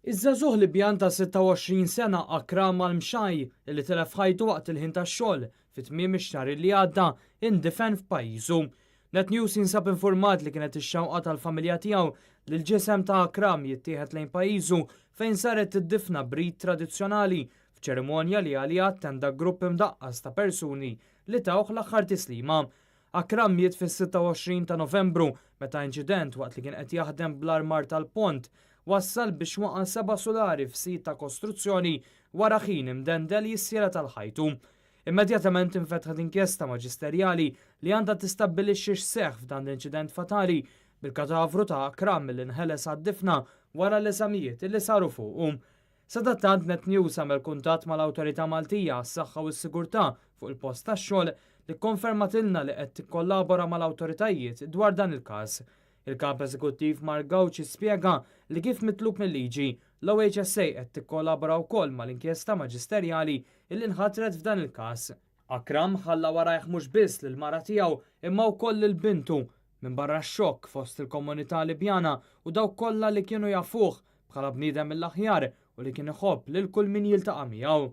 Iż-żagħżugħ Libjan ta' 26 sena Akram Al-Mshai li tilef ħajtu waqt il-ħin tax-xogħol fi tmiem ix-xahar li għadda indifen f'pajjiżu. Net News jinsab informat li kienet ix-xewqa tal-familja tiegħu li l-ġisem ta' Akram jittieħed lejn pajjiżu fejn saret id-difna b'rit tradizzjonali f'ċerimonja li għaliha attenda grupp imdaqqas ta' persuni li tawh l-aħħar tislima. Akram miet fis-26 ta' Novembru meta inċident waqt li kien qed jaħdem bl-armar tal-pont wassal biex waqa' seba' sulari f'sit ta' kostruzzjoni wara ħin imdendel jissielet għal ħajtu. Immedjatament infetħet inkjesta maġisterjali li għandha tistabbilixxi x'seħħ f'dan l-inċident fatali bil-katavru ta' Akram li nħeles għad-difna wara l-eżamijiet li saru fuqu. Sadattant Net News għamel kuntatt mal-Awtorità Maltija għas-Saħħa u s-Sigurtà fuq il-post tax-xogħol li kkonfermatilna li qed tikkollabora mal-awtoritajiet dwar dan il-każ. Il-Kap Eżekuttiv Mark Gauci spjega li kif mitlub mil-liġi, l-OHSA qed tikkollabora wkoll mal-inkjesta maġisterjali illi nħatret f'dan il-każ. Akram ħalla warajh mhux biss lill-mara tiegħu imma wkoll lil bintu, minbarra x-xokk fost il-komunità Libjana u dawk kollha li kienu jafuh bħala bniedem mill-aħjar u li kien iħobb lil kull min jiltaqa' miegħu.